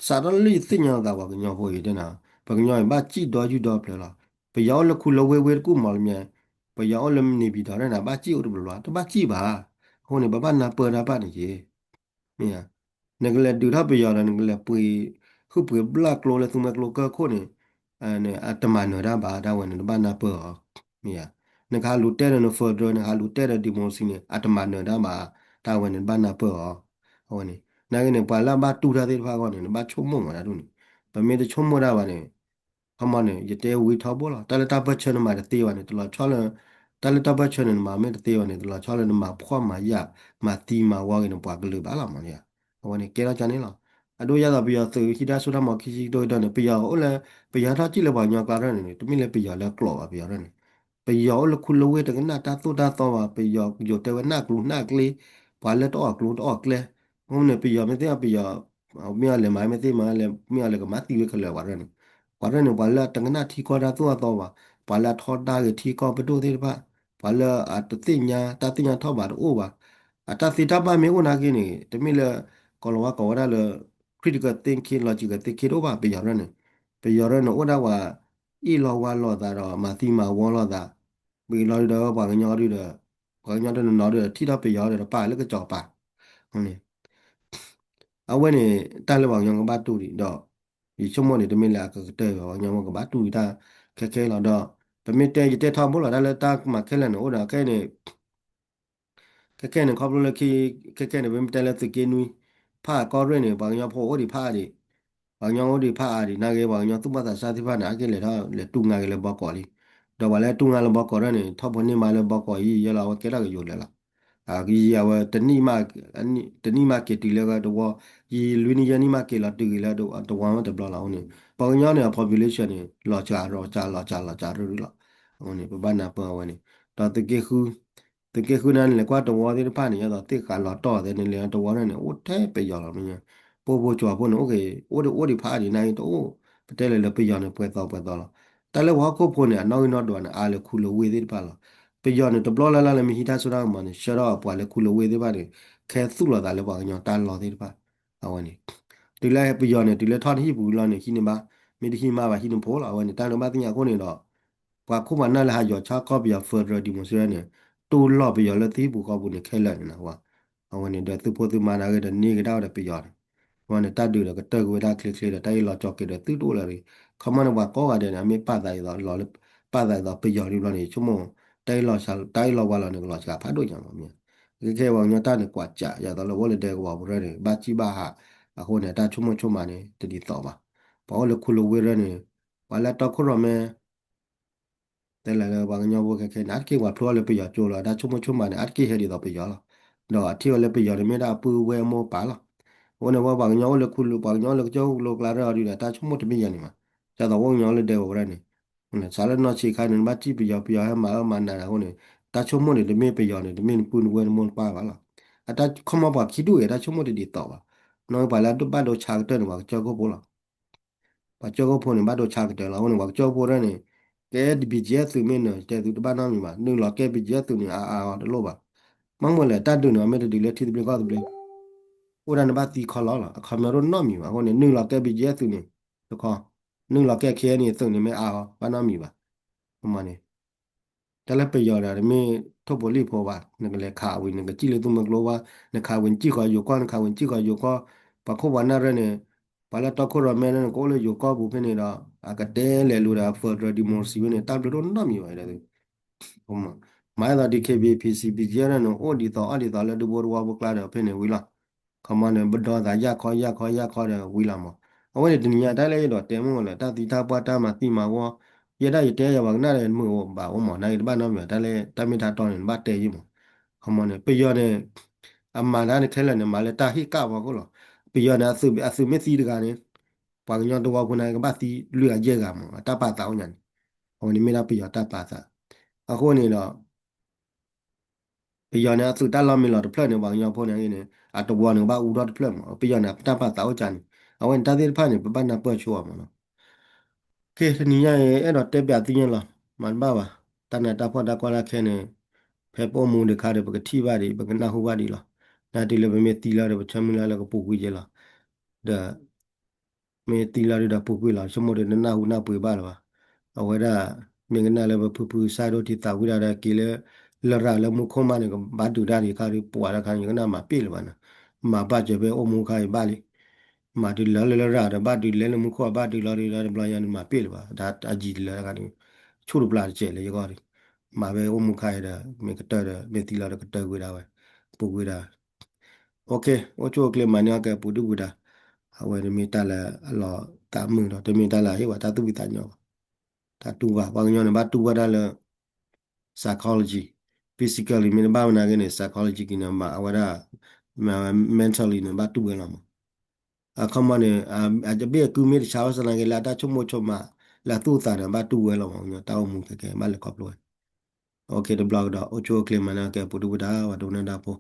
စးထီၣ်လၢယသ့ၣ်ညါသးပှၤကညီဖိအံၤတဲနၤ, ပှၤကညီအံၤဘၣ်စံၣ်ဒီယုၢ်ဒီဖျၢၣ်လီၤ. ပယီၤအိၣ်လၢခူလၢဝ့ၢ်ဝ့ၢ်တကူၣ်မီၤလၢမ့ၢ်, ပယီၤအိၣ်လၢန့ၣ်ပံၤဒီးန့ၣ် ဘၣ်စံၣ်အိၣ်တဘျီဘျီ တဘၣ်စံၣ်ဘၣ်. အဃိန့ၣ် ပဘၣ်နၢ်ပၢၢ်တၢ်ဘၣ်န့ၣ်က့ၤ မ့ၢ်ဧါ. နကလဲၤဒုးထီၣ်ပယီၤဒီး နကလဲၤပှ့ၤ ဟုၣ်ပှ့ၤဘျၣ်ကျိလၢသူမှဲကျိကၢၢ်ခိၣ်န့ၣ် အတမၤနၢၤတၢ်ဘၣ် တၢ်ဝဲန့ၣ် နဘၣ်နၢ်ပၢၢ်အီၤ မ့ၢ်ဧါ. နကဟးလူၤတဲဒီးန federal နကဟးလူၤတဲဒီး democracy န့ၣ် အတမၤနၢၤတၢ်ဘၣ် တၢ်ဝဲန့ၣ် နဘၣ်နၢ်ပၢၢ်အီၤ အဝဲန့ၣ် နာ်က့န့ၣ် ပှၤလၢအဘၣ်တူၢ်တၢ်သ့ၣ်တဖၣ်အဂီၢ်န့ၣ် နဘၣ်ဆိကမိၣ်မးတၢ်ဒ်န့ၣ် ပမ့ၢ်တဆိကမိၣ်တၢ်ဘၣ်န့ၣ် ခီမီန့ၣ် ယတဲဝံထီဘိလီၤ. တၢ်လၢတၢ်ပၢၢ်ဆၢနမၤတသ့ဘၣ်န့ၣ် တလီၤဆီလၢ တၢ်လၢတၢ်ပၢၢ်ဆၢန့ၣ် နမၤမ့ၢ်တသ့ဘၣ်န့ၣ် တလီၤဆီလၢနမၤဖှီၣ်မၤယာ် မၤသံမၤဝီက့ၤနပှၤကလုာ်ဘၣ်လီၤမး. အဝဲန့ၣ်ကဲထီၣ်ကန့ၣ်လီၤ. အဒိယဲသိးပယီၤသုးဟံးတၢ်စိတၢ်မီၤခံဆံကတိၤကဒီးန့ၣ် ပယီၤအိၣ်လၢ ပယီၤထီၣ်စံၣ်လၢပှၤကညီကျါရဲၣ်န့ၣ် တမ့ၢ်လၢပယီၤလၢကျိာ်ဘၣ် ပယီၤရဲၣ်န့ၣ် ပယီၤအိၣ်လၢခူလၢဝ့ၢ်တကနၣ်တၢ်သိၣ်တၢ်သီဘၣ် ပယီၤယိၤတဲဝဲနၢ်ကျိၤနၢ်ကျ့ ပှၤလၢတအီၣ်ကျိၤတအီၣ်ကျဲ အဃိန့ၣ် ပယီၤမ့ၢ်သ့ၣ်ညါပယီၤ မ့ၢ်အီၤလဲၤမၤမ့ၢ်သ့ၣ်မၤလဲၤ မ့ၢ်အီၤလဲၤကမၤသံဝဲခဲလၢာ်ပှၤရဲၣ်န့ၣ် ပှၤရဲၣ်န့ၣ် ပှၤလၢတကနၣ်ထံကီၢ်တၢ်သိၣ်တၢ်သီဘၣ် ပှၤလၢအထီဒါက့ၤထံကီၢ်ပဒိၣ်သ့ၣ်တဖၣ် ပှၤလၢအတသ့ၣ်ညါ တၢ်သ့ၣ်ညါထီၣ်ဘးတအိၣ်ဘၣ်. အတၢ်သ့တၢ်ဘၣ်မ့ၢ်အိၣ်နာ်က့န့ၣ် တမ့ၢ်လၢ ကီၤလၤဝါကိးဝဲဒၣ်လၢ critical thinking, logical thinking တအိၣ်ဘၣ် ပယီၤရဲၣ်န့ၣ်. ပယီၤရဲၣ်န့ၣ် အိၣ်ဒၣ်ဝဲ အ့ၣ်လိာ်ဝါလိာ်သးဒီး မၤသံမၤဝီလိာ်သး, ပအံၤလီၤဒုဒီး ပှၤကညီဒုဒီး ပှၤကညီတနီၤနီၤဒုဒီး ထံၣ်ထီၣ်ပယီၤဒီး တပာ်လၢကစီၤပၤ အဝဲန့ၣ် တၢ်လၢပှၤကညီကဘၣ်တူၢ်ဒံးဒီး ယဆိကမိၣ်န့ၣ် တမ့ၢ်လၢအကကတၢၢ်ဘၣ် ပှၤကညီကဘၣ်တူၢ်တၢ်ခဲခဲလီၤဒီး ပမ့ၢ်တဲယတဲထီဘိလီၤ တၢ်လၢတၢ်မၤခဲလၢာ်န့ၣ် အိၣ်ဒီးခဲအံၤန့ၣ် ခဲခဲန့ၣ် ခီဖျိလၢခံ ခဲခဲန့ၣ် ပမ့ၢ်တဲလၢသုးက့နွံ ဖးကီၢ်ရ့ၣ်န့ၣ် ပှၤကညီဖိအိၣ်ဒံးဖးအါဒံး, ပှၤကညီအိၣ်ဒံးဖးအါဒံး နာ်က့ ပှၤကညီသူၣ်ဘီၣ်သးစၢ်သ့ၣ်တဖၣ်န့ၣ် အါက့လဲၤထီၣ်လဲၤတူၢ်ငါက့ၤလၢဘီကီးလံ. ဒီးပှၤလၢတူၢ်ငါလၢဘီကီးဒၣ်န့ၣ် ထီၣ်ဖိန့ၢ်မါလၢဘီကီးယံာ်ယဲလီၤ အဝဲကဲထီၣ်ကယိာ်လၢာ်လီၤ. ယံာ်အဝဲ တနံၣ်မးက့ၤတုၤလၢတဝီ, ယံာ်လွံၢ်နံၣ်ယဲၢ်နံၣ်မးက့ၤလီၤတုၤဂ့ၤလၢတဝီမ့ၢ်တဘျီလီၤအဃိန့ၣ် ပှၤကညီန့ၣ် အ population န့ၣ် လီၤစှၤလီၤစှၤလီၤစှၤလီၤစှၤရူၢ်ရူၢ်လီၤ. အဃိန့ၣ် ပဘၣ်နၢ်ပၢၢ်အဝဲန့ၣ် ဒီးသုးက့ဃု သုးက့ဃုန့ၣ် နလဲၤကွၢ်တဝီသ့ၣ်တဖၣ်န့ၣ် ယသိးသ့ၣ်ဃးလီၤတီၢ်သ့ၣ်န့ၣ် လဲၤတဝီန့ၣ် အိၣ်ထဲပယီၤလီၤမ့ၢ် ပှိၢ်ဖိကၠိဖိန့ၣ် အိၣ်က့ၤ အိၣ်ဒံးအိၣ်ဒံးဖးအါဒံး နာ်က့တအိၣ် ပတဲလဲၣ်လၢပယီၤန့ၣ် ပှဲၤသီပှဲၤသီလီၤ. တၢ်လၢပှၤဟီၣ်ခိၣ်ဖိန့ၣ် အနီၣ်ဂံၢ်နီၣ်ဒွးန့ၣ် အါလၢခူလၢဝ့ၢ်သ့ၣ်တဖၣ်လီၤ. ပယီၤန့ၣ် တဘျီလၢ်လၢ်လၢမ့ၢ်ဟံးတၢ်စိတၢ်ကမီၤန့ၣ် ဆှၢထီၣ်ပှၤလၢခူလၢဝ့ၢ်သ့ၣ်တဖၣ်န့ၣ် ခဲသူၣ်လီၤသးလၢပှၤကညီတၢ်လီၢ်သ့ၣ်တဖၣ် အဝဲန့ၣ် တုၤလၢပယီၤန့ၣ် တုၤလၢထီၣ်နဟံၣ်ပူၤလီၤန့ၣ် ဟံးန့ၢ်ဘၣ်, မ့ၢ်တဟံးမးဘၣ် ဟံးန့ၢ်ဖိလီၤ. အဝဲန့ၣ် တၢ်နဘၣ်သ့ၣ်ညါအဃိန့ၣ်ဒီး ပှၤခိၣ်ပှၤနၢ်လၢဟးယီၤဆါကီၢ်ပယီၤ federal democracy န့ၣ် တူၢ်လိာ်ပယီၤလၢသုဟံၣ်ပူၤဃီပူၤန့ၣ် ခဲလၢာ်န့ၣ်နဝဲ အဝဲန့ၣ်ဒီးသုဖိသုမါနာ်က့ဒီးန့ၢ်ကဒါဝဲဒီးပယီၤန့ၣ် အဝဲန့ၣ်တၢ်ဒုးဒီးကတၢၢ်ကွံာ်ဝဲဒၣ်ချ့ချ့ဒီး တၢ်အ့ၣ်လိာ်ကၠီက့ၤဒီးသုတအိၣ်လၢၤတဂ့ၤ. ခီမီန့ၣ် ပှၤကိးဂၤဒဲးန့ၣ် အမ့ၢ်ပာ်သးဒ်သိးလီၤလၢ ပာ်သးဒ်သိးပယီၤဒ်ဘျီန့ၣ် ဆိကမိၣ် တၢ်အ့ၣ်လိာ်ဝါလီၤန့ၣ် ကလီၤစှၤဖးဒိၣ်ညါမးမ့ၢ် ခဲခဲပှၤကညီတၢ်န့ၣ်ကွၢ်စး ယသိးလၢအိၣ်လၢဒဲကဝီၤပူၤရၢ်န့ၣ် ဘၣ်စံၣ်ဘၣ်ဟး အဃိန့ၣ် တၢ်ဆိကမိၣ်ဆိကမးန့ၣ် တဒ်သိးဘၣ်. ပှၤအိၣ်လၢခူလၢဝ့ၢ်ရၢ်န့ၣ် ပှၤလၢတီခိၣ်ရိၣ်မဲ တဲလၢပှၤကညီဖိခဲခဲန့ၣ် အါတက့ၢ်ပှၤဖျိအီၤလၢပယီၤကၠိလီၤ တၢ်ဆိကမိၣ်ဆိကမးန့ၣ် အါတက့ၢ်ဟဲဒ်သိးပယီၤလီၤ. ဒီးအထံၣ်အီၤလၢပယီၤန့ၣ်မ့ၢ်ဒၣ်အပုၢ်ဝဲၢ်အမိၢ်ပၢ်လီၤ. အဃိန့ၣ် ပှၤကညီအိၣ်လၢခူလၢ ပှၤကညီအိၣ်လၢကစၢၢ်ခိၣ်ကလိကျါရၢ်အီၤဒုဒီး တၢ်ဆိကမိၣ်တမ့ၢ်ယၤန့ၣ်မး ဒ်သိးပှၤကညီလၢဒဲကဝီၤပူၤရၢ်န့ၣ် စးလၢနီၢ်ဆံးခါန့ၣ် နဘၣ်စံၣ်ပယီၤ ပယီၤဟဲမၤအၢမၤနးနၤအဃိန့ၣ် တၢ်ဆိကမိၣ်န့ၣ် တမ့ၢ်ပယီၤန့ၣ် တမ့ၢ်နပုၢ်နဝဲၢ်နမိၢ်နပၢ်ဘၣ်လီၤ. အတၢ်ခီမီပှၤခံဒူၣ်ဂ့ၤ တၢ်ဆိကမိၣ်တဒ်သိးဘၣ်. နီၢ်ပှၤလၢဘၣ်ဒိဆါကတၢၢ်န့ၣ် ပှၤကစၢၢ်ခိၣ်ဖိလီၤ. ပှၤကစၢၢ်ခိၣ်ဖိန့ၣ် ဘၣ်ဒိဆါကတၢၢ်လီၤ. အဃိန့ၣ် ပှၤကစၢၢ်ခိၣ်ဖိရၢ်န့ၣ် ကဲ BGF သုးမ့ၢ်နၢၤ တဲသုတဘၣ်နီတမံၤဘၣ်. နုာ်လီၤကဲ BGF သုးန့ၣ် အါအါအီၤတလိၣ်ဘၣ်. မ့ၢ်မ့ၢ်လဲၣ် တၢ်ဒုးန့ၣ် မ့ၢ်တဒုးလၢထံသဘျ့ကီၢ်သဘျ့ အိၣ်ဒၣ်နဘၣ်သံခီလီၤလီၤ. အခီပညီတအိၣ်နီတမံၤဘၣ်. အဃိန့ၣ် နုာ်လီၤကဲ BGF သုးန့ၣ် တခီ နုာ်လီၤကဲ KNA သုးန့ၣ် မ့ၢ်အါအီၤ ဘၣ်နီတမံၤဘၣ်. မ့ၢ်န့ၣ် တၢ်လၢပယီၤဒီး တမ့ၢ်ထိၣ်ဖိလံၣ်ဖိဘၣ်. နကလဲၤခးဝံၤ နကစံၣ်လၢသူၣ်မုၢ်ကျိဝါ, နခးဝံၤနစံၣ်ဃီၤယိၤကီၢ်, နခးဝံၤနစံၣ်ဃီၤယိၤကီၢ်, ပှၤခိၣ်ပှၤနၢ်ရၢ်န့ၣ် ပှၤလၢတီခိၣ်ရိၣ်မဲန့ၣ် နကအိၣ်လၢယိၤကီၢ်ပူၤဖဲန့ၣ်ဒီး အကတဲလဲၤလူၤဒီး federal democracy ဖဲန့ၣ် တၢ်ဘျုးတအိၣ်နီတမံၤဘၣ်ဒီး မၤအသး DKBA PC BGF န့ၣ် အိၣ်ဒ်သိးအီၣ်ဒ်သိးလၢဒူဘိတဝီဖိကျါဒီး ဖဲန့ၣ်ဝံၤလီၤ. ခီမီန့ၣ် ပဒီသးယၢ်ခီယၢ်ခီယၢ်ခီဒီးဝံၤလီၤမး. အဝဲန့ၣ်တနံၤညါတၢ်လၢယဒိးတဲမ့ၢ်လၢ တၢ်သံတၢ်ပှၢ်တၢ်မၤသံမၤဝီ, ယဲဒၣ်ယတဲယၤပှၤကနၣ်ဒီးမုာ်အိၣ်ဘၣ်အိၣ်မး နာ်က့တဘၣ်နီတမံၤ တၢ်လၢတၢ်မ့ၢ်တၢ်တီန့ၣ် နဘၣ်တဲယံမး. ခီမီန့ၣ် ပယီၤန့ၣ် အမၤတၢ်န့ၣ်ခဲလၢာ်န့ၣ် မၤလၢတၢ်ဟ့ၣ်ကၣ်ဖီခိၣ်လီၤ. ပယီၤန့ၣ် အသုးမ့ၢ်သံတဂၤန့ၣ် ပှၤကညီတဝီဖိန့ၣ် ကဘၣ်သံလွံၢ်ဂၤယဲၢ်ဂၤမး အတၢ်ပာ်သးအိၣ်ညါန့ၣ်. အဝဲန့ၣ်မ့ၢ်ဒၣ်ပယီၤတၢ်ပာ်သး. အဃိန့ၣ်ဒီး ပယီၤန့ၣ် အသုးတၢ်လီၢ်မ့ၢ်လီၤတဖျၢၣ်န့ၣ် ပှၤကညီဖိန့ၣ်န့ၣ် အတဝီန့ၣ် ကဘၣ်အူထီၣ်တဖျၢၣ်မး. ပယီၤန့ၣ် တၢ်ပာ်သးအိၣ်ကၢန့ၣ် အဝဲန့ၣ်တၢ်သ့ၣ်တဖၣ်န့ၣ် ပဘၣ်နၢ်ပၢၢ်ဆိအီၤမးလီၤ. ကဲ တနံၤညါအံၤ အဲၣ်ဒိးတဲပျးသုညါလီၤ. မၤတဘၣ်ဘၣ်. တၢ်နးတၢ်ဖှီၣ်တၢ်ကီတၢ်ခဲန့ၣ် ဖဲပအိၣ်မူဒံးခါဒီး ပကထံၣ်ဘၣ်ဒံး ပကနၢ်ဟူဘၣ်ဒံးလီၤ. နာ်တုၤလၢပမ့ၢ်သံလီၤဒီး ပဆၢမုၢ်လၢ်လၢကပူၤကွံာ်ကဲလီၤ. ဒီး မ့ၢ်သံလီၤဒုဒီးပူၤကွံာ်လီၤ ဆိကမိၣ်ဒီးတနၢ်ဟူနၢ်ပှ့ၤဘၣ်လၢၤဘၣ်. အဝဲဒၣ် မ့ၢ်ကနၣ်လၢပဖုဖုစၢ်ဒိၣ်ထံသးဝံၣ်ဒၣ်ဒီး က့ၤလၢ လရာ်လၢမူခိၣ်မးန့ၣ် ကဘၣ်ဒုးတၢ်ဒံးခါဒီး ပှၤတခါန့ၣ် ယကနၣ်မၤပ့ၢ်လၢၤဘၣ်နီၤ. မၤဘၣ်စၢၤဖဲအိၣ်မူခါအံၤဘၣ်လံ. မၤဒုးလၢလၢလရာ်ဒီး ဘၣ်ဒုးလဲၤလၢမူခိၣ်ဘၣ်ဒုးလီၤဒီး တဘျီညါန့ၣ်မၤပ့ၢ်လၢၤဘၣ်. တၢ်အယံၤလၢတခါန့ၣ် ဆူၣ်တပျၢ်တစဲးလၢယဂီၢ်ဒီး မၤဖဲအိၣ်မူခါအံၤဒီး မ့ၢ်ကတၢၢ်ဒီး မ့ၢ်သံလီၤဒီးကတၢၢ်ကွံာ်ဒၣ်ဝဲ ပူၤကွံာ်ဒၣ် အိၣ်ဆူၣ်အိၣ်ချ့မၤန့ၢ်အီၣ်ကဲပူၤဒုၣ်ပူၤဒါ, အဝဲတမ့ၢ်တၢ်လၢအလီၤသးမုာ်ဒီး တမ့ၢ်တၢ်လၢအဟ့ၣ်ဝဲတၢ်သူၣ်ဖှံသးညီဘၣ်. တၢ်တူၢ်ဘၣ် ပှၤကညီန့ၣ် ဘၣ်တူၢ်ဝဲဒၣ်လၢ psychology, physically မ့ၢ်တဘၣ်ဝဲနာ်က့န့ၣ် psychology န့ၣ် မၤအဝဲဒၣ် mentally န့ၣ် ဘၣ်တူၢ်ဝဲလီၤမး. အခီမီန့ၣ် အဘ့ၣ်အကုမ့ၢ်တဆါဝဲစနာ်က့ လၢအတၢ်ဆိကမိၣ်ဆိကမး လၢအသူၣ်အသးန့ၣ် ဘၣ်တူၢ်ဝဲလီၤမး. တၢ်အိၣ်မူခဲကဲ ဘၣ်လဲၤခီဖျိဝဲ အိၣ်ခ့တဘျီကဒီး အိၣ်ဆူၣ်အိၣ်ချ့မၤန့ၢ်အီၣ်ကဲပူၤဒုၣ်ပူၤဒါ ပှၤဒိကနၣ်တၢ်ဖိ